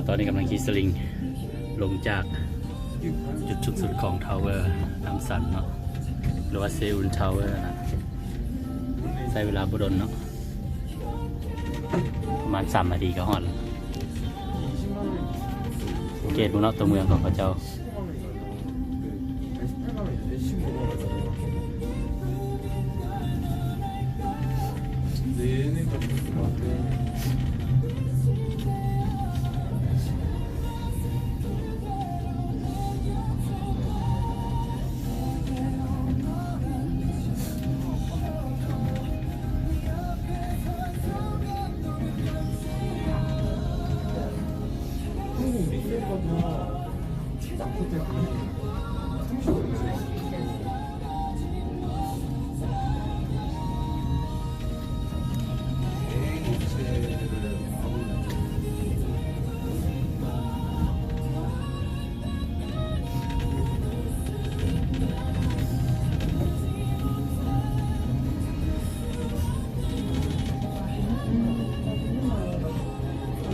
ຕອນນີ້ກຳລັງຂີ່ສະລິງລົງຈາກຈຸດສູງສຸດຂອງທາວເວີນ້ຳຊັນເນາະ ຫຼືວ່າເຊອຸນທາວເວີນະ. ໃຊ້ເວລາບໍ່ດົນເນາະ ປະມານສາມນາທີກໍຮອດແລ້ວ. ສັງເກດເບິ່ງເນາະ ຕົວເມືອງຂອງເຂົາເຈົ້າ.